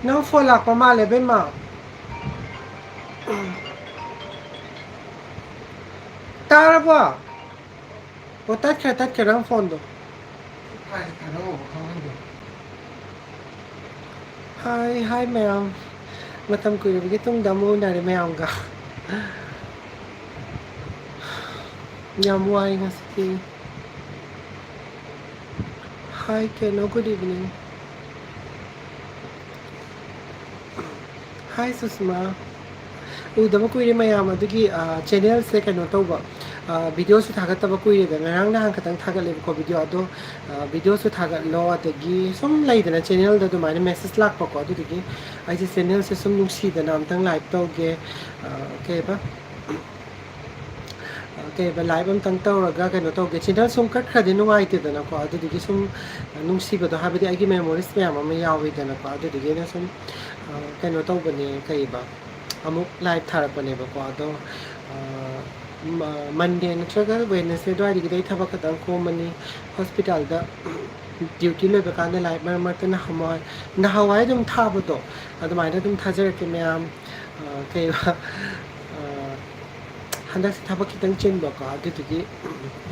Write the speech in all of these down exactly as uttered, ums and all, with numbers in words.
ꯅꯪ ꯐꯣꯟ ꯂꯥꯛꯄ ꯃꯥꯜꯂꯦ, ꯏꯕꯦꯝꯃ꯫ ꯇꯥꯔꯕꯣ? ꯑꯣ, ꯇꯠꯈ꯭ꯔꯦ, ꯇꯠꯈ꯭ꯔꯦ ꯅꯪ ꯐꯣꯟꯗꯣ꯫ ꯍꯥꯏ, ꯍꯥꯏ, ꯃꯌꯥꯝ꯫ ꯃꯇꯝ ꯀꯨꯏꯔꯕꯒꯤ ꯇꯨꯡꯗ ꯑꯃꯨꯛ ꯎꯅꯔꯦ ꯃꯌꯥꯝꯒ꯫ ꯌꯥꯝ ꯋꯥꯏ ꯉꯁꯤꯗꯤ꯫ Hi, ꯀꯩꯅꯣ, good evening꯫ Hi, ꯁꯨꯁꯃꯥ꯫ ꯎꯗꯕ ꯀꯨꯏꯔꯦ ꯃꯌꯥꯝ꯫ ꯑꯗꯨꯒꯤ, ꯑ, channelꯁꯦ ꯀꯩꯅꯣ ꯇꯧꯕ, ꯑ, videoꯁꯨ ꯊꯥꯒꯠꯇꯕ ꯀꯨꯏꯔꯦꯗꯅ꯫ ꯉꯔꯥꯡ ꯅꯍꯥꯟ ꯈꯛꯇꯪ ꯊꯥꯒꯠꯂꯦꯕꯀꯣ video꯫ ꯑꯗꯣ, ꯑ, videoꯁꯨ ꯊꯥꯒꯠꯂꯣ, ꯑꯗꯒꯤ ꯁꯨꯝ ꯂꯩꯗꯅ channelꯗ ꯑꯗꯨꯃꯥꯏꯅ message ꯂꯥꯛꯄꯀꯣ꯫ ꯑꯗꯨꯗꯨꯒꯤ ꯑꯩꯁꯦ channelꯁꯦ ꯁꯨꯝ ꯅꯨꯡꯁꯤꯗꯅ ꯑꯝꯇꯪ live ꯇꯧꯒꯦ꯫ ꯑ, ꯀꯩꯕ? ꯑ, ꯀꯩꯕ, live ꯑꯝꯇꯪ ꯇꯧꯔꯒ ꯀꯩꯅꯣ ꯇꯧꯒꯦ꯫ Channel ꯁꯨꯝ ꯀꯠꯈ꯭ꯔꯗꯤ ꯅꯨꯡꯉꯥꯏꯇꯦꯗꯅꯀꯣ꯫ ꯑꯗꯨꯗꯨꯒꯤ ꯁꯨꯝ ꯅꯨꯡꯁꯤꯕꯗꯣ, ꯍꯥꯏꯕꯗꯤ ꯑꯩꯒꯤ memories ꯃꯌꯥꯝ ꯑꯃ ꯌꯥꯎꯋꯤꯗꯅꯀꯣ꯫ ꯑꯗꯨꯗꯨꯒꯤ ꯑꯩꯅ ꯁꯨꯝ, ꯑ, ꯀꯩꯅꯣ ꯇꯧꯕꯅꯦ, ꯀꯩꯕ, ꯑꯃꯨꯛ live ꯊꯥꯔꯛꯄꯅꯦꯕꯀꯣ꯫ ꯑꯗꯣ, ꯑ, ꯃ-, Monday ꯅꯠꯇ꯭ꯔꯒ Wednesday ꯑꯗꯨꯋꯥꯏꯗꯒꯤꯗꯤ ꯑꯩ ꯊꯕꯛ ꯈꯛꯇꯪ ꯀꯣꯝꯃꯅꯤ꯫ Hospitalꯗ duty ꯂꯣꯏꯕ ꯀꯥꯟꯗ live ꯃꯔꯛ ꯃꯔꯛꯇ ꯅꯍꯥꯟꯋꯥꯏ, ꯅꯍꯥꯟꯋꯥꯏ ꯑꯗꯨꯝ ꯊꯥꯕꯗꯣ, ꯑꯗꯨꯃꯥꯏꯅ ꯑꯗꯨꯝ ꯊꯥꯖꯔꯛꯀꯦ ꯃꯌꯥꯝ꯫ ꯑ, ꯀꯩꯕ, ꯑ, ꯍꯟꯗꯛꯁꯦ ꯊꯕꯛ ꯈꯤꯇꯪ ꯆꯤꯟꯕꯀꯣ, ꯑꯗꯨꯗꯨꯒꯤ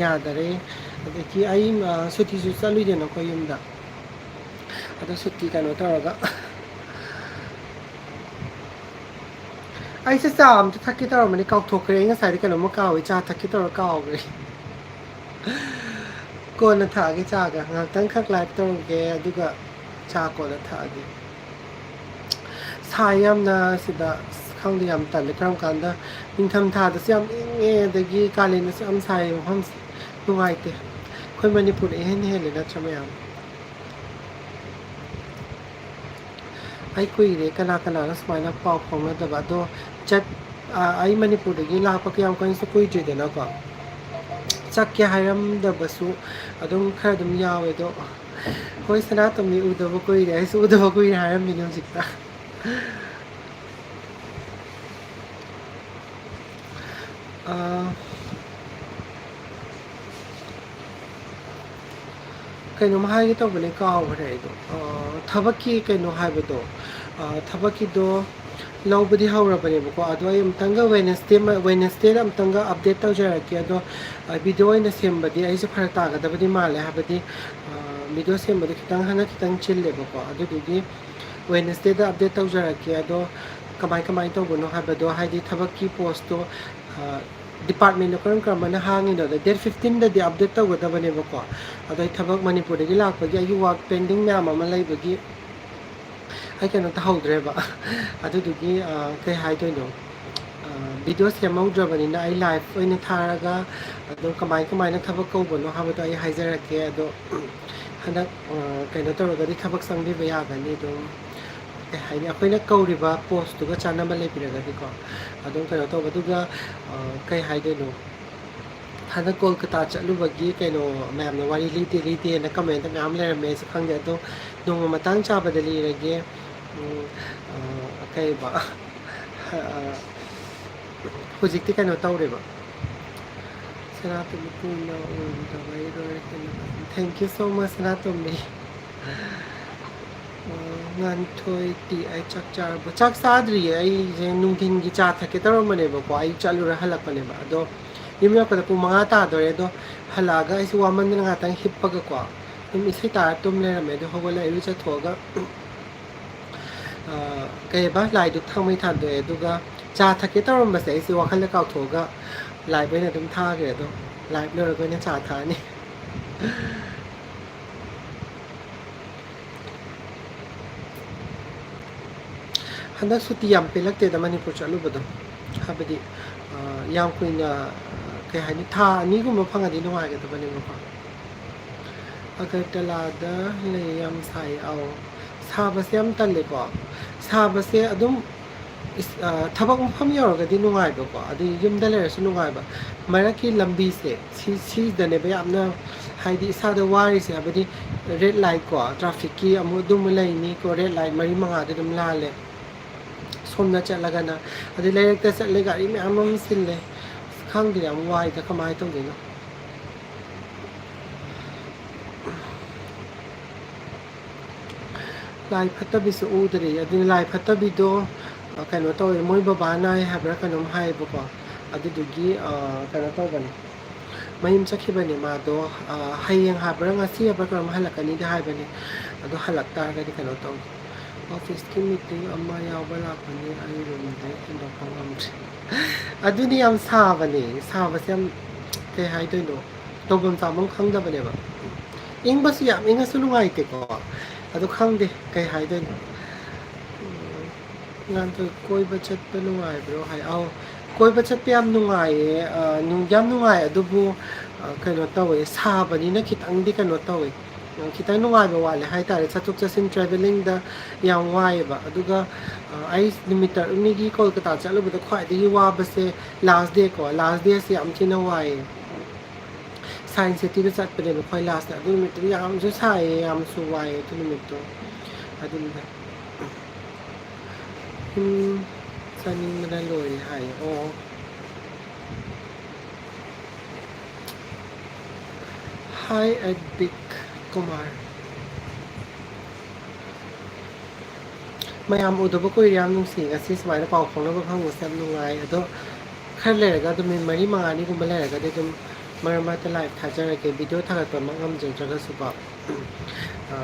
ꯌꯥꯗꯔꯦ꯫ ꯑꯗꯒꯤ ꯑꯩ, ꯑ, ꯁꯨꯇꯤꯁꯨ ꯆꯠꯂꯨꯏꯗꯅꯀꯣ ꯌꯨꯝꯗ꯫ ꯑꯗꯣ ꯁꯨꯇꯤ ꯀꯩꯅꯣ ꯇꯧꯔꯒ ꯑꯩꯁꯦ ꯆꯥ ꯑꯝꯇ ꯊꯛꯀꯦ ꯇꯧꯔꯝꯕꯅꯤ, ꯀꯥꯎꯊꯣꯛꯈ꯭ꯔꯦ꯫ ꯑꯩ ꯉꯁꯥꯏꯗꯤ ꯀꯩꯅꯣꯝꯃ ꯀꯥꯎꯋꯦ, ꯆꯥ ꯊꯛꯀꯦ ꯇꯧꯔ ꯀꯥꯎꯈ꯭ꯔꯦ꯫ ꯀꯣꯟꯅ ꯊꯛꯑꯒꯦ ꯆꯥꯒ꯫ ꯉꯥꯏꯍꯥꯛꯇꯪ ꯈꯛ live ꯇꯧꯔꯨꯒꯦ, ꯑꯗꯨꯒ ꯆꯥ ꯀꯣꯟꯅ ꯊꯛꯑꯒꯦ꯫ ꯁꯥꯏ ꯌꯥꯝꯅ ꯁꯤꯗ꯫ ꯑꯁ, ꯈꯪꯗꯦ, ꯌꯥꯝ ꯇꯜꯂꯦ꯫ ꯀꯔꯝ ꯀꯥꯟꯗ, ꯅꯤꯡꯊꯝ ꯊꯥꯗꯁꯨ ꯌꯥꯝ ꯏꯪꯉꯦ, ꯑꯗꯒꯤ ꯀꯥꯂꯦꯟꯗꯁꯨ ꯌꯥꯝ ꯁꯥꯏ ꯃꯐꯝꯁꯦ꯫ ꯅꯨꯡꯉꯥꯏꯇꯦ꯫ ꯑꯩꯈꯣꯏ ꯃꯅꯤꯄꯨꯔꯅ ꯏꯍꯦꯟ ꯍꯦꯜꯂꯦ ꯅꯠꯇ꯭ꯔꯥ ꯃꯌꯥꯝ? ꯑꯩ ꯀꯨꯏꯔꯦ ꯀꯅꯥ ꯀꯅꯥꯒ ꯁꯨꯃꯥꯏꯅ ꯄꯥꯎ ꯐꯥꯎꯅꯗꯕ꯫ ꯑꯗꯣ ꯆꯠ-, ꯑ, ꯑꯩ ꯃꯅꯤꯄꯨꯔꯗꯒꯤ ꯂꯥꯛꯄ ꯀꯌꯥꯝ ꯀꯨꯏꯅꯁꯨ ꯀꯨꯏꯗ꯭ꯔꯤꯗꯅꯀꯣ꯫ ꯆꯠꯀꯦ ꯍꯥꯏꯔꯝꯗꯕꯁꯨ ꯑꯗꯨꯝ ꯈꯔ ꯑꯗꯨꯝ ꯌꯥꯎꯋꯦ꯫ ꯑꯗꯣ ꯍꯣꯏ, ꯁꯅꯥꯇꯣꯝꯕꯤ ꯎꯗꯕ ꯀꯨꯏꯔꯦ, ꯑꯩꯁꯨ ꯎꯗꯕ ꯀꯨꯏꯔꯦ ꯍꯥꯏꯔꯝꯃꯤꯅꯦ ꯍꯧꯖꯤꯛꯇ꯫ ꯑꯥ, ꯀꯩꯅꯣꯝ ꯍꯥꯏꯒꯦ ꯇꯧꯕꯅꯦ, ꯀꯥꯎꯈ꯭ꯔꯦ ꯑꯩꯗꯣ꯫ ꯑꯥ, ꯊꯕꯛꯀꯤ ꯀꯩꯅꯣ ꯍꯥꯏꯕꯗꯣ, ꯑꯥ, ꯊꯕꯛꯀꯤꯗꯣ ꯂꯧꯕꯗꯤ ꯍꯧꯔꯕꯅꯦꯕꯀꯣ꯫ ꯑꯗꯣ ꯑꯩ ꯑꯃꯨꯛꯇꯪꯒ Wednesday ꯃ-, Wednesdayꯗ ꯑꯃꯨꯛꯇꯪꯒ update ꯇꯧꯖꯔꯛꯀꯦ꯫ ꯑꯗꯣ, ꯑꯥ, video ꯑꯣꯏꯅ ꯁꯦꯝꯕꯗꯤ ꯑꯩꯁꯦ ꯐꯔꯛ ꯇꯥꯒꯗꯕꯗꯤ ꯃꯥꯜꯂꯦ, ꯍꯥꯏꯕꯗꯤ, ꯑꯥ, video ꯁꯦꯝꯕꯗꯣ ꯈꯤꯇꯪ, ꯍꯟꯗꯛ ꯈꯤꯇꯪ ꯆꯤꯜꯂꯦꯕꯀꯣ꯫ ꯑꯗꯨꯗꯨꯒꯤ Wednesdayꯗ update ꯇꯧꯖꯔꯛꯀꯦ꯫ ꯑꯗꯣ ꯀꯃꯥꯏ, ꯀꯃꯥꯏꯅ ꯇꯧꯕꯅꯣ ꯍꯥꯏꯕꯗꯣ, ꯍꯥꯏꯗꯤ ꯊꯕꯛꯀꯤ postꯇꯣ, ꯑꯥ, departmentꯗꯣ ꯀꯔꯝ ꯀꯔꯝꯕꯅ ꯍꯥꯡꯉꯤꯅꯣꯗꯣ꯫ Date fifteenꯗꯗꯤ update ꯇꯧꯒꯗꯕꯅꯦꯕꯀꯣ꯫ ꯑꯗꯣ ꯑꯩ ꯊꯕꯛ ꯃꯅꯤꯄꯨꯔꯗꯒꯤ ꯂꯥꯛꯄꯒꯤ ꯑꯩꯒꯤ work pending ꯃꯌꯥꯝ ꯑꯃ ꯂꯩꯕꯒꯤ ꯑꯩ ꯀꯩꯅꯣ ꯇꯧꯍꯧꯗ꯭ꯔꯦꯕ꯫ ꯑꯗꯨꯗꯨꯒꯤ, ꯑꯥ, ꯀꯩ ꯍꯥꯏꯗꯣꯏꯅꯣ, ꯑꯥ, video ꯁꯦꯝꯍꯧꯗ꯭ꯔꯕꯅꯤꯅ ꯑꯩ live ꯑꯣꯏꯅ ꯊꯥꯔꯒ ꯑꯗꯨꯝ ꯀꯃꯥꯏ ꯀꯃꯥꯏꯅ ꯊꯕꯛ ꯀꯧꯕꯅꯣ ꯍꯥꯏꯕꯗꯣ ꯑꯩ ꯍꯥꯏꯖꯔꯛꯀꯦ꯫ ꯑꯗꯣ ꯍꯟꯗꯛ, ꯑꯥ, ꯀꯩꯅꯣ ꯇꯧꯔꯒꯗꯤ ꯊꯕꯛ ꯆꯪꯕꯤꯕ ꯌꯥꯒꯅꯤ꯫ ꯑꯗꯨꯝ ꯀꯩ ꯍꯥꯏꯅꯤ, ꯑꯩꯈꯣꯏꯅ ꯀꯧꯔꯤꯕ postꯇꯨꯒ ꯆꯥꯟꯅꯕ ꯂꯩꯕꯤꯔꯒꯗꯤꯀꯣ꯫ ꯑꯗꯨꯝ ꯀꯩꯅꯣ ꯇꯧꯕ꯫ ꯑꯗꯨꯒ, ꯑꯥ, ꯀꯩ ꯍꯥꯏꯗꯣꯏꯅꯣ, ꯍꯟꯗꯛ ꯀꯣꯜꯀꯇꯥ ꯆꯠꯂꯨꯕꯒꯤ ꯀꯩꯅꯣ ꯃꯌꯥꯝꯅ ꯋꯥꯔꯤ ꯂꯤꯗꯦ ꯂꯤꯗꯦꯅ commentꯇ ꯃꯌꯥꯝ ꯂꯩꯔꯝꯃꯦ꯫ ꯑꯩꯁꯨ ꯈꯪꯗꯦ꯫ ꯑꯗꯣ ꯅꯣꯡꯃ ꯃꯇꯥꯡ ꯆꯥꯕꯗ ꯂꯤꯔꯒꯦ꯫ ꯎꯝ, ꯑꯥ, ꯀꯩꯕ, ꯑꯥ, ꯍꯧꯖꯤꯛꯇꯤ ꯀꯩꯅꯣ ꯇꯧꯔꯦꯕ꯫ ꯁꯅꯥꯇꯣꯝꯕꯤ ꯀꯨꯏꯅ ꯎꯔꯨꯗꯕꯩ ꯂꯣꯏꯔꯦ ꯀꯩꯅꯣ꯫ Thank you so much, ꯁꯅꯥꯇꯣꯝꯕꯤ꯫ ꯑꯥ, ꯉꯥꯟꯊꯣꯏ ꯇꯤ, ꯑꯩ ꯆꯥꯛ ꯆꯥꯔꯕꯣ? ꯆꯥꯛ ꯆꯥꯗ꯭ꯔꯤꯌꯦ꯫ ꯑꯩꯁꯦ ꯅꯨꯡꯊꯤꯟꯒꯤ ꯆꯥ ꯊꯛꯀꯦ ꯇꯧꯔꯝꯕꯅꯦꯕꯀꯣ, ꯑꯩ ꯆꯠꯂꯨꯔ ꯍꯜꯂꯛꯄꯅꯦꯕ꯫ ꯑꯗꯣ ꯌꯨꯝ ꯌꯧꯔꯛꯄꯗ ꯄꯨꯡ ꯃꯉꯥ ꯇꯥꯗꯣꯔꯦ꯫ ꯑꯗꯣ ꯍꯜꯂꯛꯑꯒ ꯑꯩꯁꯦ ꯋꯥꯃꯟꯗꯅ ꯉꯥꯛꯇꯪ ꯍꯤꯞꯄꯒꯀꯣ, ꯑꯗꯨꯝ ꯏꯁꯩ ꯇꯥꯔ ꯇꯨꯝ ꯂꯩꯔꯝꯃꯦ꯫ ꯑꯗꯣ ꯍꯧꯒꯠꯂ ꯏꯔꯨꯖꯊꯣꯛꯑꯒ, ꯑ, ꯀꯩꯕ, ꯂꯥꯏꯗꯨꯛ ꯊꯥꯎꯃꯩ ꯊꯥꯟꯗꯣꯛꯑꯦ꯫ ꯑꯗꯨꯒ ꯆꯥ ꯊꯛꯀꯦ ꯇꯧꯔꯝꯕꯁꯦ ꯑꯩꯁꯦ ꯋꯥꯈꯜꯗ ꯀꯥꯎꯊꯣꯛꯑꯒ live ꯑꯣꯏꯅ ꯑꯗꯨꯝ ꯊꯥꯈ꯭ꯔꯦ꯫ ꯑꯗꯣ live ꯂꯣꯏꯔꯒ ꯑꯣꯏꯅ ꯆꯥ ꯊꯛꯑꯅꯤ꯫ ꯍꯟꯗꯛ ꯁꯨꯇꯤ ꯌꯥꯝ ꯄꯦꯜꯂꯛꯇꯦꯗ ꯃꯅꯤꯄꯨꯔ ꯆꯠꯂꯨꯕꯗꯣ꯫ ꯍꯥꯏꯕꯗꯤ, ꯑ, ꯌꯥꯝ ꯀꯨꯏꯅ, ꯀꯩ ꯍꯥꯏꯅꯤ, ꯊꯥ ꯑꯅꯤꯒꯨꯝꯕ ꯐꯪꯉꯗꯤ ꯅꯨꯡꯉꯥꯏꯒꯗꯕꯅꯦꯕꯀꯣ꯫ ꯑꯒꯔꯇꯂꯥꯗ ꯂꯩ, ꯌꯥꯝ ꯁꯥꯏ꯫ ꯑꯧ, ꯁꯥꯕꯁꯦ ꯌꯥꯝ ꯇꯜꯂꯦꯀꯣ꯫ ꯁꯥꯕꯁꯦ ꯑꯗꯨꯝ ꯏꯁ-, ꯑ, ꯊꯕꯛ ꯃꯐꯝ ꯌꯧꯔꯒꯗꯤ ꯅꯨꯡꯉꯥꯏꯕꯀꯣ, ꯑꯗꯩ ꯌꯨꯝꯗ ꯂꯩꯔꯁꯨ ꯅꯨꯡꯉꯥꯏꯕ꯫ ꯃꯔꯛꯀꯤ ꯂꯝꯕꯤꯁꯦ, ꯁꯤ-, ꯁꯤꯗꯅꯦꯕ ꯌꯥꯝꯅ, ꯍꯥꯏꯗꯤ, ꯏꯁꯥꯗ ꯋꯥꯔꯤꯁꯦ, ꯍꯥꯏꯕꯗꯤ ꯔꯦꯗ ꯂꯥꯏꯠꯀꯣ, ꯇ꯭ꯔꯥꯐꯤꯛꯀꯤ ꯑꯃꯨꯛ ꯑꯗꯨꯝꯕ ꯂꯩꯅꯤꯀꯣ, ꯔꯦꯗ ꯂꯥꯏꯠ ꯃꯔꯤ ꯃꯉꯥꯗꯤ ꯑꯗꯨꯝ ꯂꯥꯜꯂꯦ꯫ ꯁꯣꯝꯗ ꯆꯠꯂꯒꯅ, ꯑꯗꯩ ꯂꯩꯔꯛꯇ ꯆꯠꯂꯦ, ꯒꯥꯔꯤ ꯃꯌꯥꯝ ꯑꯃ ꯆꯤꯜꯂꯦ꯫ ꯑꯁ, ꯈꯪꯗꯦ, ꯌꯥꯝ ꯋꯥꯏꯗ, ꯀꯃꯥꯏꯅ ꯇꯧꯗꯣꯏꯅꯣ? ꯂꯥꯏ ꯐꯠꯇꯕꯤꯁꯨ ꯎꯗ꯭ꯔꯤ꯫ ꯑꯗꯨꯅ ꯂꯥꯏ ꯐꯠꯇꯕꯤꯗꯣ, ꯑ, ꯀꯩꯅꯣ ꯇꯧꯋꯦ, ꯃꯣꯏ ꯕꯕꯥ ꯅꯥꯏ ꯍꯥꯏꯕ꯭ꯔꯥ ꯀꯩꯅꯣꯝ ꯍꯥꯏꯌꯦꯕꯀꯣ꯫ ꯑꯗꯨꯗꯨꯒꯤ, ꯑ, ꯀꯩꯅꯣ ꯇꯧꯕꯅꯦ, ꯃꯌꯨꯝ ꯆꯠꯈꯤꯕꯅꯦ ꯃꯥꯗꯣ꯫ ꯑ, ꯍꯌꯦꯡ ꯍꯥꯏꯕ꯭ꯔꯥ ꯉꯁꯤ ꯍꯥꯏꯕ꯭ꯔꯥ ꯀꯩꯅꯣꯝ ꯍꯜꯂꯛꯀꯅꯤꯗꯤ ꯍꯥꯏꯕꯅꯦ꯫ ꯑꯗꯣ ꯍꯜꯂꯛ ꯇꯥꯔꯒꯗꯤ ꯀꯩꯅꯣ ꯇꯧꯒꯦ꯫ ꯑꯣꯐꯤꯁꯀꯤ ꯃꯤꯇꯤꯡ ꯑꯃ ꯌꯥꯎꯕ ꯂꯥꯛꯄꯅꯤ, ꯑꯩ ꯔꯨꯝꯗꯩ ꯍꯦꯟꯗꯣꯛꯄ ꯉꯝꯗ꯭ꯔꯦ꯫ ꯑꯗꯨꯅꯤ ꯌꯥꯝ ꯁꯥꯕꯅꯦ, ꯁꯥꯕꯁꯦ ꯌꯥꯝ, ꯀꯩ ꯍꯥꯏꯗꯣꯏꯅꯣ, ꯇꯧꯐꯝ ꯆꯥꯐꯝ ꯈꯪꯗꯕꯅꯦꯕ꯫ ꯏꯪꯕꯁꯨ ꯌꯥꯝ ꯏꯪꯉꯁꯨ ꯅꯨꯡꯉꯥꯏꯇꯦꯀꯣ꯫ ꯑꯗꯨ ꯈꯪꯗꯦ ꯀꯩ ꯍꯥꯏꯗꯣꯏꯅꯣ꯫ ꯎꯝ, ꯉꯥꯟꯊꯣꯏ, ꯀꯣꯏꯕ ꯆꯠꯄ ꯅꯨꯡꯉꯥꯏꯕ꯭ꯔꯣ ꯍꯥꯏ? ꯑꯧ, ꯀꯣꯏꯕ ꯆꯠꯄ ꯌꯥꯝ ꯅꯨꯡꯉꯥꯏꯌꯦ꯫ ꯑ, ꯅꯨꯡ-, ꯌꯥꯝ ꯅꯨꯡꯉꯥꯏ, ꯑꯗꯨꯕꯨ, ꯑ, ꯀꯩꯅꯣ ꯇꯧꯋꯦ, ꯁꯥꯕꯅꯤꯅ ꯈꯤꯇꯪꯗꯤ ꯀꯩꯅꯣ ꯇꯧꯋꯦ꯫ ꯑ, ꯈꯤꯇꯪ ꯅꯨꯡꯉꯥꯏꯕ ꯋꯥꯠꯂꯦ ꯍꯥꯏꯇꯥꯔꯦ꯫ ꯆꯠꯊꯣꯛ ꯆꯠꯁꯤꯟ, travelling ꯗ ꯌꯥꯝ ꯋꯥꯏꯌꯦꯕ꯫ ꯑꯗꯨꯒ, ꯑ, ꯑꯩ ꯅꯨꯃꯤꯠ ꯇꯔꯨꯛꯅꯤꯒꯤ ꯀꯣꯜꯀꯇꯥ ꯆꯠꯂꯨꯕꯗ ꯈ꯭ꯋꯥꯏꯗꯒꯤ ꯋꯥꯕꯁꯦ last day ꯀꯣ, last day ꯁꯦ ꯌꯥꯝ ꯊꯤꯅ ꯋꯥꯏꯌꯦ꯫ Science City ꯗ ꯆꯠꯄꯅꯦꯕ ꯈ꯭ꯋꯥꯏ last ꯇ꯫ ꯑꯗꯨ ꯅꯨꯃꯤꯠꯇꯨ ꯌꯥꯝꯁꯨ ꯁꯥꯏꯌꯦ, ꯌꯥꯝꯁꯨ ꯋꯥꯏꯌꯦ ꯑꯗꯨ ꯅꯨꯃꯤꯠꯇꯣ꯫ ꯑꯗꯨꯅꯤꯗ꯫ ꯌꯨꯝ ꯆꯠꯅꯤꯡꯕꯅ ꯂꯣꯏꯔꯦ ꯍꯥꯏꯌꯦ꯫ ꯑꯣ꯫ Hi, ꯑꯗꯤꯛ ꯀꯨꯃꯥꯔ꯫ ꯃꯌꯥꯝ ꯎꯗꯕ ꯀꯨꯏꯔꯦ, ꯌꯥꯝ ꯅꯨꯡꯁꯤ꯫ ꯉꯁꯤ ꯁꯨꯃꯥꯏꯅ ꯄꯥꯎ ꯐꯥꯎꯅꯕ ꯐꯪꯕꯁꯦ ꯌꯥꯝ ꯅꯨꯡꯉꯥꯏ꯫ ꯑꯗꯣ ꯈꯔ ꯂꯩꯔꯒ ꯑꯗꯨꯝ ꯃꯤꯅꯤꯠ ꯃꯔꯤ ꯃꯉꯥꯅꯤꯒꯨꯝꯕ ꯂꯩꯔꯒꯗꯤ ꯑꯗꯨꯝ ꯃꯔꯛ ꯃꯔꯛꯇ live ꯊꯥꯖꯔꯛꯀꯦ꯫ Video ꯊꯥꯒꯠꯄꯃꯛ ꯉꯝꯖꯗ꯭ꯔꯒꯁꯨꯀꯣ꯫ ꯑ,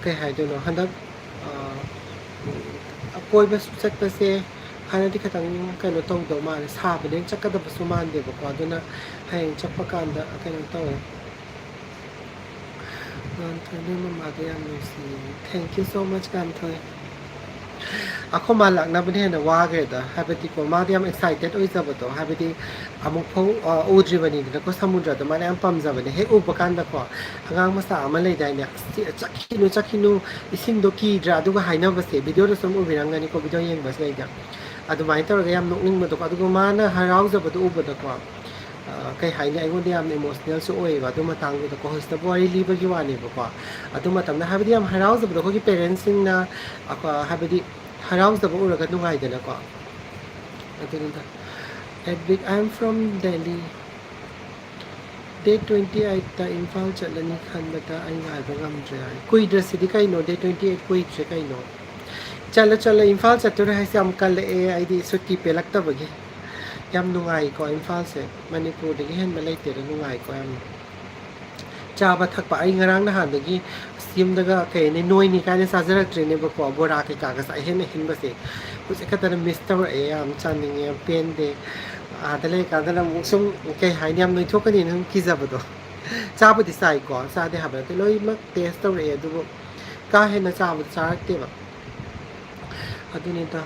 ꯀꯩ ꯍꯥꯏꯗꯣꯏꯅꯣ, ꯍꯟꯗꯛ, ꯑ, ꯀꯣꯏꯕꯁꯨ ꯆꯠꯄꯁꯦ ꯍꯥꯟꯅꯗꯤ ꯈꯤꯇꯪ ꯀꯩꯅꯣ ꯇꯧꯗꯧ ꯃꯥꯜꯂꯦ, ꯁꯥꯕꯅꯤꯅ ꯆꯠꯀꯗꯕꯁꯨ ꯃꯥꯟꯗꯦꯕꯀꯣ꯫ ꯑꯗꯨꯅ ꯍꯌꯦꯡ ꯆꯠꯄ ꯀꯥꯟꯗ ꯀꯩꯅꯣ ꯇꯧꯋꯦ꯫ ꯉꯥꯟꯊꯣꯏ, ꯅꯣꯏ ꯃꯃꯥꯗꯣ ꯌꯥꯝ ꯅꯨꯡꯁꯤꯌꯦ꯫ Thank you so much, ꯉꯥꯟꯊꯣꯏ꯫ ꯑꯩꯈꯣꯏ ꯃꯥ ꯂꯥꯛꯅꯕꯅ ꯍꯦꯟꯅ ꯋꯥꯈ꯭ꯔꯦꯗ, ꯍꯥꯏꯕꯗꯤꯀꯣ, ꯃꯥꯗꯤ ꯌꯥꯝ excited ꯑꯣꯏꯖꯕꯗꯣ, ꯍꯥꯏꯕꯗꯤ ꯑꯃꯨꯛꯐꯥꯎ, ꯑ, ꯎꯗ꯭ꯔꯤꯕꯅꯤꯗꯅꯀꯣ ꯁꯃꯨꯗ꯭ꯔꯗꯣ, ꯃꯥꯅ ꯌꯥꯝ ꯄꯥꯝꯖꯕꯅꯦ꯫ ꯍꯦꯛ ꯎꯕ ꯀꯥꯟꯗꯀꯣ, ꯑꯉꯥꯡ ꯃꯆꯥ ꯑꯃ ꯂꯩꯗꯥꯏꯅꯦ, "ꯑꯁ, ꯆꯠꯈꯤꯅꯨ, ꯆꯠꯈꯤꯅꯨ, ꯏꯁꯤꯡꯗꯣ ꯀꯤꯗ꯭ꯔꯥ?" ꯑꯗꯨꯒ ꯍꯥꯏꯅꯕꯁꯦ, video ꯗꯁꯨ ꯑꯗꯨꯝ ꯎꯕꯤꯔꯝꯒꯅꯤꯀꯣ, video ꯌꯦꯡꯕꯁꯤꯗꯩꯗ꯫ ꯑꯗꯨꯃꯥꯏꯅ ꯇꯧꯔꯒ ꯌꯥꯝ ꯅꯣꯛꯅꯤꯡꯕꯗꯣꯀꯣ, ꯑꯗꯨꯒ ꯃꯥꯅ ꯍꯔꯥꯎꯖꯕꯗꯣ ꯎꯕꯗꯀꯣ, ꯑ, ꯀꯩ ꯍꯥꯏꯅꯤ, ꯑꯩꯉꯣꯟꯗ ꯌꯥꯝꯅ ꯏꯃꯣꯁꯅꯦꯜꯁꯨ ꯑꯣꯏꯌꯦꯕ ꯑꯗꯨ ꯃꯇꯥꯡꯗꯨꯗꯀꯣ꯫ ꯍꯧꯖꯤꯛꯇꯕꯨ ꯋꯥꯔꯤ ꯂꯤꯕꯒꯤ ꯋꯥꯅꯦꯕꯀꯣ꯫ ꯑꯗꯨ ꯃꯇꯝꯗ ꯍꯥꯏꯕꯗꯤ ꯌꯥꯝ ꯍꯔꯥꯎꯖꯕꯗꯣ ꯑꯩꯈꯣꯏꯒꯤ ꯄꯦꯔꯦꯟꯁꯁꯤꯡꯅ, ꯑ, ꯍꯥꯏꯕꯗꯤ ꯍꯔꯥꯎꯖꯕ ꯎꯔꯒ ꯅꯨꯡꯉꯥꯏꯗꯅꯀꯣ꯫ ꯑꯗꯨꯅꯤꯗ꯫ Advik, I am from Delhi. Date twenty eight ꯇ ꯏꯝꯐꯥꯜ ꯆꯠꯂꯅꯤ ꯈꯟꯕꯗ ꯑꯩ ꯉꯥꯏꯕ ꯉꯝꯗ꯭ꯔꯦ ꯍꯥꯏ꯫ ꯀꯨꯏꯗ꯭ꯔꯁꯤꯗꯤ ꯀꯩꯅꯣ, date twenty eight ꯀꯨꯏꯗ꯭ꯔꯦ ꯀꯩꯅꯣ꯫ ꯆꯠꯂꯣ, ꯆꯠꯂꯣ, ꯏꯝꯐꯥꯜ ꯆꯠꯇꯣꯔꯦ ꯍꯥꯏꯁꯦ ꯌꯥꯝ ꯀꯜꯂꯛꯑꯦ, ꯑꯩꯗꯤ ꯁꯨꯇꯤ ꯄꯦꯜꯂꯛꯇꯕꯒꯤ꯫ ꯌꯥꯝ ꯅꯨꯡꯉꯥꯏꯀꯣ ꯏꯝꯐꯥꯜꯁꯦ, ꯃꯅꯤꯄꯨꯔꯗꯒꯤ ꯍꯦꯟꯕ ꯂꯩꯇꯦꯗ ꯅꯨꯡꯉꯥꯏꯀꯣ ꯌꯥꯝꯅ꯫ ꯆꯥꯕ ꯊꯛꯄ, ꯑꯩ ꯉꯔꯥꯡ ꯅꯍꯥꯟꯗꯒꯤ ꯑꯁ ꯌꯨꯝꯗꯒ ꯀꯩ ꯍꯥꯏꯅꯤ, ꯅꯣꯏꯅꯤ ꯀꯥꯏꯅ ꯆꯥꯖꯔꯛꯇ꯭ꯔꯦꯅꯦꯕꯀꯣ, ꯕꯣꯔꯥ ꯀꯩꯀꯥꯒꯁꯦ ꯑꯍꯦꯟ ꯑꯍꯦꯟꯕꯁꯦ꯫ ꯍꯧꯖꯤꯛ ꯈꯛꯇꯅ miss ꯇꯧꯔꯛꯑꯦ, ꯌꯥꯝ ꯆꯥꯅꯤꯡꯉꯦ, ꯌꯥꯝ ꯄꯦꯟꯗꯦ꯫ ꯑꯥꯗ ꯂꯩꯔꯀꯥꯟꯗꯅ ꯑꯃꯨꯛ ꯁꯨꯝ ꯀꯩ ꯍꯥꯏꯅꯤ, ꯌꯥꯝ ꯅꯣꯏꯊꯣꯛꯀꯅꯤꯅ ꯁꯨꯝ ꯀꯤꯖꯕꯗꯣ꯫ ꯆꯥꯕꯨꯗꯤ ꯆꯥꯏꯀꯣ, ꯆꯥꯗꯦ ꯍꯥꯏꯕ ꯅꯠꯇꯦ, ꯂꯣꯏꯅꯃꯛ taste ꯇꯧꯔꯛꯑꯦ, ꯑꯗꯨꯕꯨ ꯀꯥ ꯍꯦꯟꯅ ꯆꯥꯕꯗꯤ ꯆꯥꯔꯛꯇꯦꯕ꯫ ꯑꯗꯨꯅꯤꯗ꯫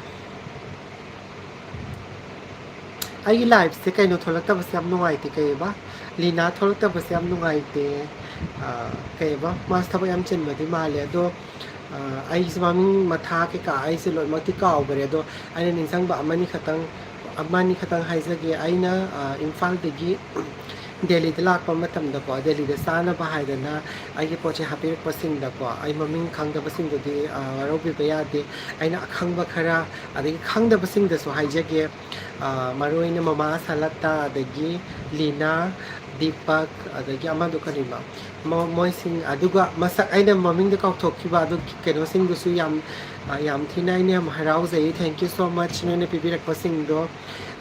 ꯑꯩꯒꯤ live ꯁꯦ ꯀꯩꯅꯣ ꯊꯣꯛꯂꯛꯇꯕꯁꯦ ꯌꯥꯝ ꯅꯨꯡꯉꯥꯏꯇꯦ꯫ ꯀꯩꯕ? ꯂꯤꯅꯥ ꯊꯣꯛꯂꯛꯇꯕꯁꯦ ꯌꯥꯝ ꯅꯨꯡꯉꯥꯏꯇꯦ꯫ ꯑ, ꯀꯩꯕ? ꯃꯥꯁꯨ ꯊꯕꯛ ꯌꯥꯝ ꯆꯤꯟꯕꯗꯤ ꯃꯥꯜꯂꯦ꯫ ꯑꯗꯣ, ꯑ, ꯑꯩꯁꯨ ꯃꯃꯤꯡ ꯃꯊꯥ ꯀꯩꯀꯥ ꯑꯩꯁꯦ ꯂꯣꯏꯅꯃꯛꯇꯤ ꯀꯥꯎꯈ꯭ꯔꯦ꯫ ꯑꯗꯣ ꯑꯩꯅ ꯅꯤꯡꯁꯤꯡꯕ ꯑꯃꯅꯤ ꯈꯛꯇꯪ, ꯑꯃꯅꯤ ꯈꯛꯇꯪ ꯍꯥꯏꯖꯒꯦ꯫ ꯑꯩꯅ, ꯑ, ꯏꯝꯐꯥꯜꯗꯒꯤ ꯗꯦꯜꯂꯤꯗ ꯂꯥꯛꯄ ꯃꯇꯝꯗꯀꯣ, ꯗꯦꯜꯂꯤꯗ ꯆꯥꯅꯕ ꯍꯥꯏꯗꯅ ꯑꯩꯒꯤ ꯄꯣꯠ ꯆꯩ ꯍꯥꯞꯄꯤꯔꯛꯄꯁꯤꯡꯗꯀꯣ, ꯑꯩ ꯃꯃꯤꯡ ꯈꯪꯗꯕꯁꯤꯡꯗꯨꯗꯤ, ꯑ, ꯋꯥꯔꯧꯕꯤꯕ ꯌꯥꯗꯦ꯫ ꯑꯩꯅ ꯑꯈꯪꯕ ꯈꯔ, ꯑꯗꯒꯤ ꯈꯪꯗꯕꯁꯤꯡꯗꯁꯨ ꯍꯥꯏꯖꯒꯦ꯫ ꯑ, ꯃꯔꯨꯑꯣꯏꯅ ꯃꯃꯥ ꯁꯂꯠꯇ, ꯑꯗꯒꯤ ꯂꯤꯅꯥ, ꯗꯤꯄꯛ, ꯑꯗꯒꯤ ꯑꯃꯗꯣ ꯀꯔꯤꯕ? ꯃꯣ-, ꯃꯣꯏꯁꯤꯡ, ꯑꯗꯨꯒ ꯃꯁꯛ ꯑꯩꯅ ꯃꯃꯤꯡꯗꯣ ꯀꯥꯎꯊꯣꯛꯈꯤꯕ, ꯑꯗꯨ ꯀꯩꯅꯣꯁꯤꯡꯗꯨꯁꯨ ꯌꯥꯝ, ꯑ, ꯌꯥꯝ ꯊꯤꯅ ꯑꯩꯅ ꯌꯥꯝ ꯍꯔꯥꯎꯖꯩ꯫ Thank you so much ꯅꯣꯏꯅ ꯄꯤꯕꯤꯔꯛꯄꯁꯤꯡꯗꯣ꯫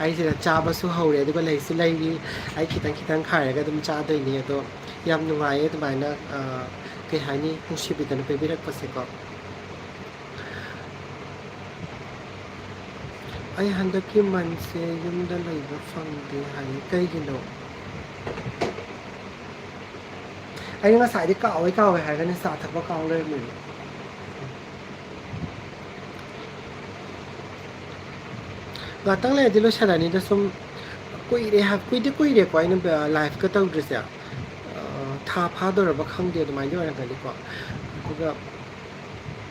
ꯑꯩ ꯁꯤꯗ ꯆꯥꯕꯁꯨ ꯍꯧꯔꯦ, ꯑꯗꯨꯒ ꯂꯩꯁꯨ ꯂꯩꯔꯤ꯫ ꯑꯩ ꯈꯤꯇꯪ ꯈꯤꯇꯪ ꯈꯥꯏꯔꯒ ꯑꯗꯨꯝ ꯆꯥꯗꯣꯏꯅꯦ꯫ ꯑꯗꯣ ꯌꯥꯝ ꯅꯨꯡꯉꯥꯏꯌꯦ ꯑꯗꯨꯃꯥꯏꯅ, ꯑ, ꯀꯩ ꯍꯥꯏꯅꯤ, ꯅꯨꯡꯁꯤꯕꯤꯗꯅ ꯄꯤꯕꯤꯔꯛꯄꯁꯦꯀꯣ꯫ ꯑꯩ ꯍꯟꯗꯛꯀꯤ ꯃꯟꯁꯦ ꯌꯨꯝꯗ ꯂꯩꯕ ꯐꯪꯗꯦ ꯍꯥꯏꯌꯦ, ꯀꯩꯒꯤꯅꯣ? ꯑꯩꯅ ꯉꯁꯥꯏꯗꯤ ꯀꯥꯎꯋꯦ ꯀꯥꯎꯋꯦ ꯍꯥꯏꯔꯒꯅꯦ ꯆꯥ ꯊꯛꯄ ꯀꯥꯎ ꯂꯩꯔꯝꯃꯦꯕ꯫ ꯉꯥꯛꯇꯪ ꯂꯩꯔꯗꯤ ꯂꯣꯏꯁꯜꯂꯅꯤꯗ꯫ ꯁꯨꯝ ꯀꯨꯏꯔꯦ ꯍꯥꯏ-, ꯀꯨꯏꯗꯤ ꯀꯨꯏꯔꯦꯀꯣ ꯑꯩꯅ live ꯀ ꯇꯧꯗ꯭ꯔꯤꯁꯦ꯫ ꯑ, ꯊꯥ ꯐꯥꯗꯣꯔꯕ ꯈꯪꯗꯦ, ꯑꯗꯨꯃꯥꯏꯅ ꯑꯣꯏꯔꯝꯒꯅꯤꯀꯣ꯫ ꯑꯗꯨꯒ,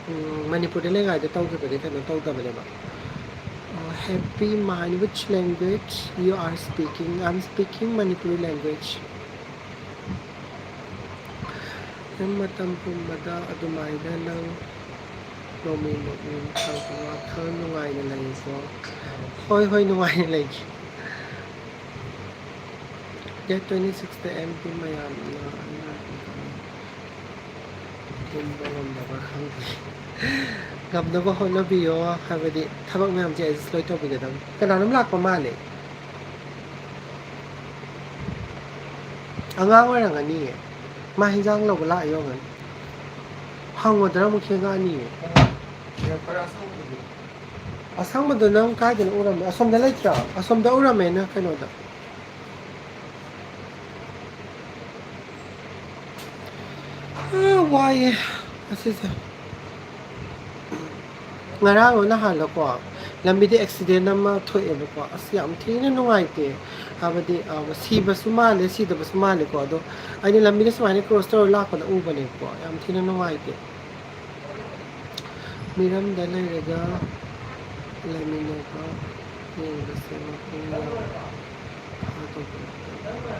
ꯎꯝ, ꯃꯅꯤꯄꯨꯔꯗ ꯂꯩꯔꯤꯉꯩꯗ ꯇꯧꯈꯤꯕꯗꯤ ꯀꯩꯅꯣ ꯇꯧꯗꯕꯅꯦꯕ꯫ ꯑ, Happy Mind, which language you are speaking? I'm speaking Manipuri language. ꯅꯪ ꯃꯇꯝ ꯄꯨꯝꯕꯗ ꯑꯗꯨꯃꯥꯏꯅ ꯅꯪ ꯅꯣꯡꯃꯩ ꯅꯣꯛꯃꯩ ꯇꯧꯗꯅ ꯋꯥꯈꯜ ꯅꯨꯡꯉꯥꯏꯅ ꯂꯩꯀꯣ? ꯍꯣꯏ, ꯍꯣꯏ, ꯅꯨꯡꯉꯥꯏꯅ ꯂꯩꯒꯦ꯫ Date twenty sixth M P ꯃꯌꯥꯝꯅ ꯑꯩꯅ ꯇꯨꯝꯕ ꯉꯝꯗꯕ ꯈꯪꯗꯦ꯫ ꯉꯝꯅꯕ ꯍꯣꯠꯅꯕꯤꯌꯣ, ꯍꯥꯏꯕꯗꯤ ꯊꯕꯛ ꯃꯌꯥꯝꯁꯦ ꯑꯦꯗꯖꯁ ꯂꯣꯏ ꯇꯧꯕꯤꯒꯗꯕꯅꯤ꯫ ꯀꯅꯥꯅꯣꯝ ꯂꯥꯛꯄ ꯃꯥꯜꯂꯦ꯫ ꯑꯉꯥꯡ ꯑꯣꯏꯔꯝꯒꯅꯤꯌꯦ꯫ ꯃꯥ ꯍꯤꯟꯖꯥꯡ ꯂꯧꯕ ꯂꯥꯛꯏ ꯑꯣꯏꯔꯝꯒꯅꯤ꯫ ꯍꯪꯉꯨꯗꯅ ꯑꯃꯨꯛ ꯊꯦꯡꯉꯛꯑꯅꯤꯌꯦ꯫ ꯑꯁꯪꯕꯗꯣ ꯅꯪ ꯀꯥꯏꯗꯅꯣ ꯎꯔꯝꯃꯦ? ꯑꯁꯣꯝꯗ ꯂꯩꯇ꯭ꯔꯣ? ꯑꯁꯣꯝꯗ ꯎꯔꯝꯃꯦ ꯅꯪ ꯀꯩꯅꯣꯗ꯫ ꯑꯥ, ꯋꯥꯏꯌꯦ ꯉꯁꯤꯁꯦ꯫ ꯉꯔꯥꯡꯂꯣ ꯅꯍꯥꯟꯂꯣꯀꯣ, ꯂꯝꯕꯤꯗ ꯑꯦꯛꯁꯤꯗꯦꯟ ꯑꯃ ꯊꯣꯛꯑꯦꯕꯀꯣ꯫ ꯑꯁ, ꯌꯥꯝ ꯊꯤꯅ ꯅꯨꯡꯉꯥꯏꯇꯦ꯫ ꯍꯥꯏꯕꯗꯤ, ꯑ, ꯁꯤꯕꯁꯨ ꯃꯥꯜꯂꯦ, ꯁꯤꯗꯕꯁꯨ ꯃꯥꯜꯂꯦꯀꯣ꯫ ꯑꯗꯣ ꯑꯩꯅ ꯂꯝꯕꯤꯗ ꯁꯨꯃꯥꯏꯅ ꯀ꯭ꯔꯣꯁ ꯇꯧꯔ ꯂꯥꯛꯄꯗ ꯎꯕꯅꯦꯕꯀꯣ꯫ ꯌꯥꯝ ꯊꯤꯅ ꯅꯨꯡꯉꯥꯏꯇꯦ꯫ ꯃꯤꯔꯝꯗ ꯂꯩꯔꯒ ꯂꯩꯃꯤꯟꯅꯕ ꯌꯦꯡꯕꯁꯦ ꯃꯄꯨꯡ ꯌꯥꯝ ꯐꯥꯗꯧꯕ ꯅꯠꯇꯕ꯭ꯔꯥ?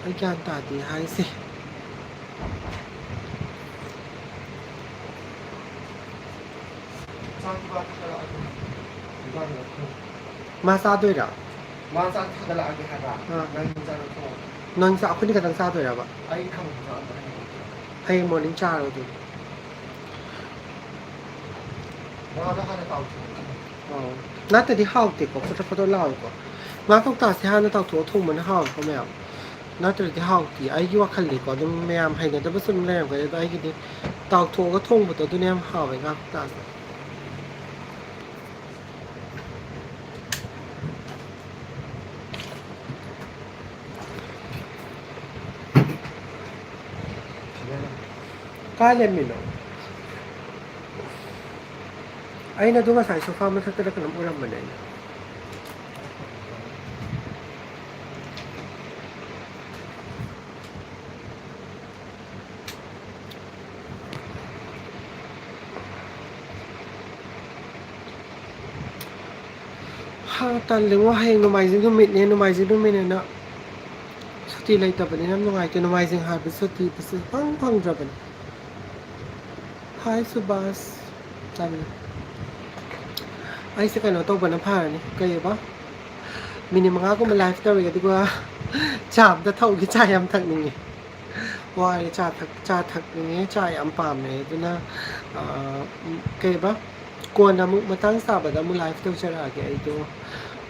ꯑꯩ ꯒ꯭ꯌꯥꯟ ꯇꯥꯗꯦ ꯍꯥꯏꯁꯦ꯫ ꯃꯥ ꯆꯥꯗꯣꯏꯔꯥ? ꯃꯥ ꯆꯥꯛ ꯊꯥꯒꯠꯂꯛꯑꯒꯦ ꯍꯥꯏꯕ꯫ ꯑꯥ꯫ ꯅꯪ ꯆꯥꯔꯣ ꯊꯣꯡꯉꯣ꯫ ꯅꯪ ꯆꯥ-, ꯑꯩꯈꯣꯏꯅꯤ ꯈꯛꯇꯪ ꯆꯥꯗꯣꯏꯔꯕ? ꯑꯩ ꯊꯝꯃꯣ ꯆꯥꯗꯣꯏꯅꯦ꯫ ꯍꯌꯦꯡ morning ꯆꯥꯔꯣ ꯑꯗꯨꯗꯤ꯫ ꯉꯥꯗꯣ ꯍꯥꯟꯅ ꯇꯥꯎꯊꯣꯛꯑꯣ꯫ ꯑꯣ꯫ ꯅꯠꯇ꯭ꯔꯗꯤ ꯍꯥꯎꯇꯦꯀꯣ, ꯐꯣꯇꯣ ꯐꯣꯇꯣ ꯂꯥꯎꯋꯦꯀꯣ꯫ ꯉꯥ ꯀꯧꯇꯥꯁꯦ ꯍꯥꯟꯅ ꯇꯥꯎꯊꯣꯛꯑ ꯊꯣꯡꯕꯅ ꯍꯥꯎꯋꯦꯀꯣ ꯃꯌꯥꯝ꯫ ꯅꯠꯇ꯭ꯔꯗꯤ ꯍꯥꯎꯇꯦ꯫ ꯑꯩꯒꯤ ꯋꯥꯈꯜꯗꯤꯀꯣ, ꯑꯗꯨꯝ ꯃꯌꯥꯝ ꯍꯩꯅꯗꯕꯁꯨ ꯑꯗꯨꯝ ꯂꯩꯔꯝꯒꯅꯤ, ꯑꯗꯣ ꯑꯩꯒꯤꯗꯤ ꯇꯥꯎꯊꯣꯛꯑꯒ ꯊꯣꯡꯕꯗꯣ ꯑꯗꯨꯅ ꯌꯥꯝ ꯍꯥꯎꯋꯦ ꯉꯥ ꯀꯧꯇꯥꯁꯦ꯫ ꯀꯥꯏ ꯂꯩꯔꯝꯃꯤꯅꯣ? ꯑꯩꯅ ꯑꯗꯨ ꯉꯁꯥꯏ sofa ꯃꯊꯛꯇꯔ ꯀꯩꯅꯣꯝ ꯎꯔꯝꯕꯅꯦ ꯑꯩꯅ꯫ ꯑꯥ, ꯇꯜꯂꯤꯉꯣ, ꯍꯌꯦꯡ ꯅꯣꯡꯃꯥꯏꯖꯤꯡ ꯅꯨꯃꯤꯠꯅꯦ, ꯅꯣꯡꯃꯥꯏꯖꯤꯡ ꯅꯨꯃꯤꯠꯅꯦꯅ ꯁꯨꯇꯤ ꯂꯩꯇꯕꯅꯤꯅ ꯌꯥꯝ ꯅꯨꯡꯉꯥꯏꯇꯦ꯫ ꯅꯣꯡꯃꯥꯏꯖꯤꯡ ꯍꯥꯏꯕ ꯁꯨꯇꯤꯕꯨ ꯁꯨꯐꯪ ꯐꯪꯗ꯭ꯔꯕꯅꯤ꯫ ꯍꯥꯏ ꯁꯨꯕꯥꯁ꯫ ꯇꯜꯂꯦ꯫ ꯑꯩꯁꯦ ꯀꯩꯅꯣ ꯇꯧꯕꯅ ꯐꯔꯅꯤ꯫ ꯀꯩꯑꯕ? ꯃꯤꯅꯤꯠ ꯃꯉꯥꯒꯨꯝꯕ ꯂꯥꯏꯐ ꯇꯧꯔꯒꯦ, ꯑꯗꯨꯒ ꯆꯥ ꯑꯝꯇ ꯊꯛꯎꯒꯦ꯫ ꯆꯥ ꯌꯥꯝ ꯊꯛꯅꯤꯡꯉꯦ꯫ ꯋꯥꯔꯦ꯫ ꯆꯥ ꯊꯛ-, ꯆꯥ ꯊꯛꯅꯤꯡꯉꯦ꯫ ꯆꯥ ꯌꯥꯝ ꯄꯥꯝꯃꯦ꯫ ꯑꯗꯨꯅ, ꯑꯥ, ꯀꯩꯕ? ꯀꯣꯟꯅ ꯑꯃꯨꯛ ꯃꯇꯥꯡ ꯆꯥꯕꯗ ꯑꯃꯨꯛ ꯂꯥꯏꯐ ꯇꯧꯖꯔꯛꯑꯒꯦ ꯑꯩꯗꯣ꯫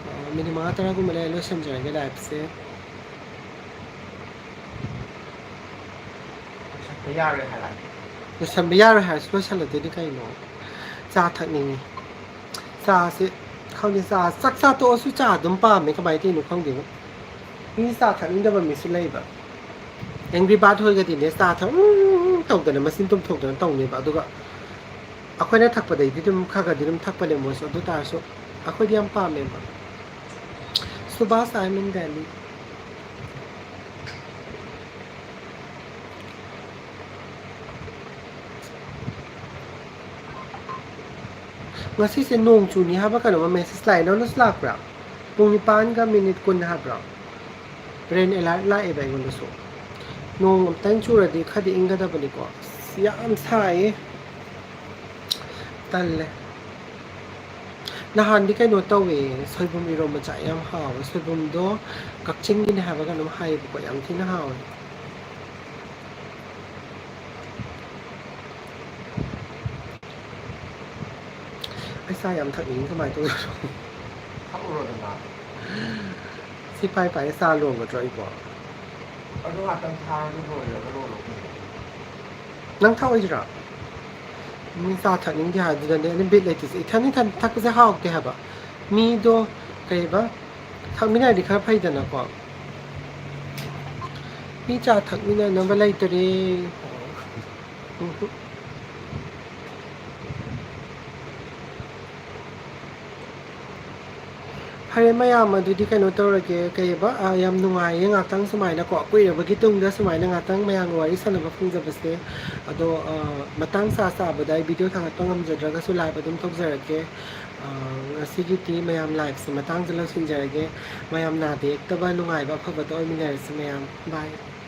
ꯑꯥ, ꯃꯤꯅꯤꯠ ꯃꯉꯥ ꯇꯔꯥꯒꯨꯝꯕ ꯂꯩꯔ ꯂꯣꯏꯁꯤꯟꯖꯔꯒꯦ ꯂꯥꯏꯐꯁꯦ꯫ ꯂꯣꯏꯁꯟꯕ ꯌꯥꯔꯣꯏ ꯍꯥꯏꯔ? ꯂꯣꯏꯁꯟꯕ ꯌꯥꯔꯣꯏ ꯍꯥꯏꯔꯁꯨ ꯂꯣꯏꯁꯜꯂꯗꯣꯏꯅꯤ ꯀꯩꯅꯣ꯫ ꯆꯥ ꯊꯛꯅꯤꯡꯉꯤ꯫ ꯆꯥꯁꯦ, ꯈꯪꯗꯦ, ꯆꯥ, ꯆꯥꯛ ꯆꯥ ꯇꯣꯛꯑꯁꯨ ꯆꯥ ꯑꯗꯨꯝ ꯄꯥꯝꯃꯦ, ꯀꯃꯥꯏꯅ ꯇꯧꯔꯤꯅꯣ ꯈꯪꯗꯦꯕꯣ꯫ ꯃꯤ ꯆꯥ ꯊꯛꯅꯤꯡꯗꯕ ꯃꯤꯁꯨ ꯂꯩꯕ꯫ ꯑꯦꯡꯒ꯭ꯔꯤ ꯕꯥꯔꯗ ꯍꯣꯏꯒꯗꯤꯅꯦ, ꯆꯥ ꯊꯛ-, ꯎꯝ ꯇꯧꯗꯅ, ꯃꯆꯤꯟ ꯇꯨꯝꯊꯣꯛꯇꯅ ꯇꯧꯅꯦꯕ꯫ ꯑꯗꯨꯒ ꯑꯩꯈꯣꯏꯅ ꯊꯛꯄꯗꯩꯗꯤ ꯑꯗꯨꯝ ꯈꯔ ꯈꯔꯗꯤ ꯑꯗꯨꯝ ꯊꯛꯄꯅꯦ ꯃꯣꯏꯁꯨ꯫ ꯑꯗꯨ ꯇꯥꯔꯁꯨ ꯑꯩꯈꯣꯏꯗꯤ ꯌꯥꯝ ꯄꯥꯝꯃꯦꯕ꯫ Subhas, I am in Delhi꯫ ꯉꯁꯤꯁꯦ ꯅꯣꯡ ꯆꯨꯅꯤ ꯍꯥꯏꯕ ꯀꯩꯅꯣꯝꯃ ꯃꯦꯁꯦꯖ ꯂꯥꯛꯑꯦ, ꯅꯉꯣꯟꯗꯁꯨ ꯂꯥꯛꯄ꯭ꯔꯥ? ꯄꯨꯡ ꯅꯤꯄꯥꯟꯒ ꯃꯤꯅꯤꯠ ꯀꯨꯟ ꯍꯥꯏꯕ꯭ꯔꯣ? ꯔꯦꯟ ꯑꯦꯂꯥꯔꯠ ꯂꯥꯛꯑꯦꯕ ꯑꯩꯉꯣꯟꯗꯁꯨ꯫ ꯅꯣꯡ ꯑꯝꯇꯪ ꯆꯨꯔꯗꯤ ꯈꯔꯗꯤ ꯏꯪꯒꯗꯕꯅꯤꯀꯣ꯫ ꯑꯁ, ꯌꯥꯝ ꯁꯥꯏꯌꯦ꯫ ꯇꯜꯂꯦ꯫ ꯅꯍꯥꯟꯗꯤ ꯀꯩꯅꯣ ꯇꯧꯋꯦ, ꯁꯣꯏꯕꯨꯝ ꯏꯔꯣꯝꯕ ꯆꯥꯏ, ꯌꯥꯝ ꯍꯥꯎꯋꯦ꯫ ꯁꯣꯏꯕꯨꯝꯗꯣ ꯀꯛꯆꯤꯡꯒꯤꯅꯦ ꯍꯥꯏꯕ ꯀꯩꯅꯣꯝ ꯍꯥꯏꯌꯦꯕꯀꯣ, ꯌꯥꯝ ꯊꯤꯅ ꯍꯥꯎꯋꯦ꯫ ꯑꯩ ꯆꯥ ꯌꯥꯝ ꯊꯛꯅꯤꯡꯉꯤ, ꯀꯃꯥꯏꯅ ꯇꯧꯗꯣꯏꯅꯣ? ꯊꯛꯎꯔꯣꯗꯅ꯫ ꯁꯤ ꯄꯥꯏ ꯄꯥꯏ ꯆꯥ ꯂꯣꯟꯒꯗ꯭ꯔꯣ ꯑꯩꯕꯣ? ꯑꯗꯨ ꯉꯥꯛꯇꯪ ꯊꯥꯔꯒ ꯂꯣꯏꯔꯒ ꯂꯣꯜꯂꯣ ꯀꯩꯅꯣ꯫ ꯅꯪ ꯊꯛꯑꯣꯏꯗ꯭ꯔꯣ? ꯃꯤ ꯆꯥ ꯊꯛꯅꯤꯡꯗꯦ ꯍꯥꯏꯗꯨꯗꯅꯦ ꯑꯩꯅ ꯕꯤꯠ ꯂꯩꯇ꯭ꯔꯤꯁꯦ꯫ ꯏꯊꯟ ꯏꯊꯟ ꯊꯛꯄꯁꯦ ꯍꯥꯎꯇꯦ ꯍꯥꯏꯕ꯫ ꯃꯤꯗꯣ ꯀꯩꯕ? ꯊꯛꯃꯤꯟꯅꯔꯗꯤ ꯈꯔ ꯐꯩꯗꯅꯀꯣ꯫ ꯃꯤ ꯆꯥ ꯊꯛꯃꯤꯟꯅꯅꯕ ꯂꯩꯇꯔꯦ꯫ ꯎꯝ꯫ ꯐꯔꯦ ꯃꯌꯥꯝ, ꯑꯗꯨꯗꯤ ꯀꯩꯅꯣ ꯇꯧꯔꯒꯦ, ꯀꯩꯕ, ꯑ, ꯌꯥꯝ ꯅꯨꯡꯉꯥꯏꯌꯦ ꯉꯥꯛꯇꯪ ꯁꯨꯃꯥꯏꯅꯀꯣ, ꯀꯨꯏꯔꯕꯒꯤ ꯇꯨꯡꯗ ꯁꯨꯃꯥꯏꯅ ꯉꯥꯛꯇꯪ ꯃꯌꯥꯝꯒ ꯋꯥꯔꯤ ꯁꯥꯟꯅꯕ ꯐꯪꯖꯕꯁꯦ꯫ ꯑꯗꯣ, ꯑ, ꯃꯇꯥꯡ ꯆꯥ ꯆꯥꯕꯗ ꯑꯩ ꯚꯤꯗꯤꯑꯣ ꯊꯥꯒꯠꯄ ꯉꯝꯖꯗ꯭ꯔꯒꯁꯨ ꯂꯥꯏꯚ ꯑꯗꯨꯝ ꯇꯧꯖꯔꯛꯀꯦ꯫ ꯑ, ꯉꯁꯤꯒꯤꯗꯤ ꯃꯌꯥꯝ liveꯁꯦ ꯃꯇꯥꯡꯗ ꯂꯣꯏꯁꯤꯟꯖꯔꯒꯦ꯫ ꯃꯌꯥꯝ ꯅꯥꯗ ꯌꯦꯛꯇꯕ, ꯅꯨꯡꯉꯥꯏꯕ, ꯑꯐꯕꯗ ꯑꯣꯏꯃꯤꯟꯅꯔꯁꯤ ꯃꯌꯥꯝ꯫ Bye꯫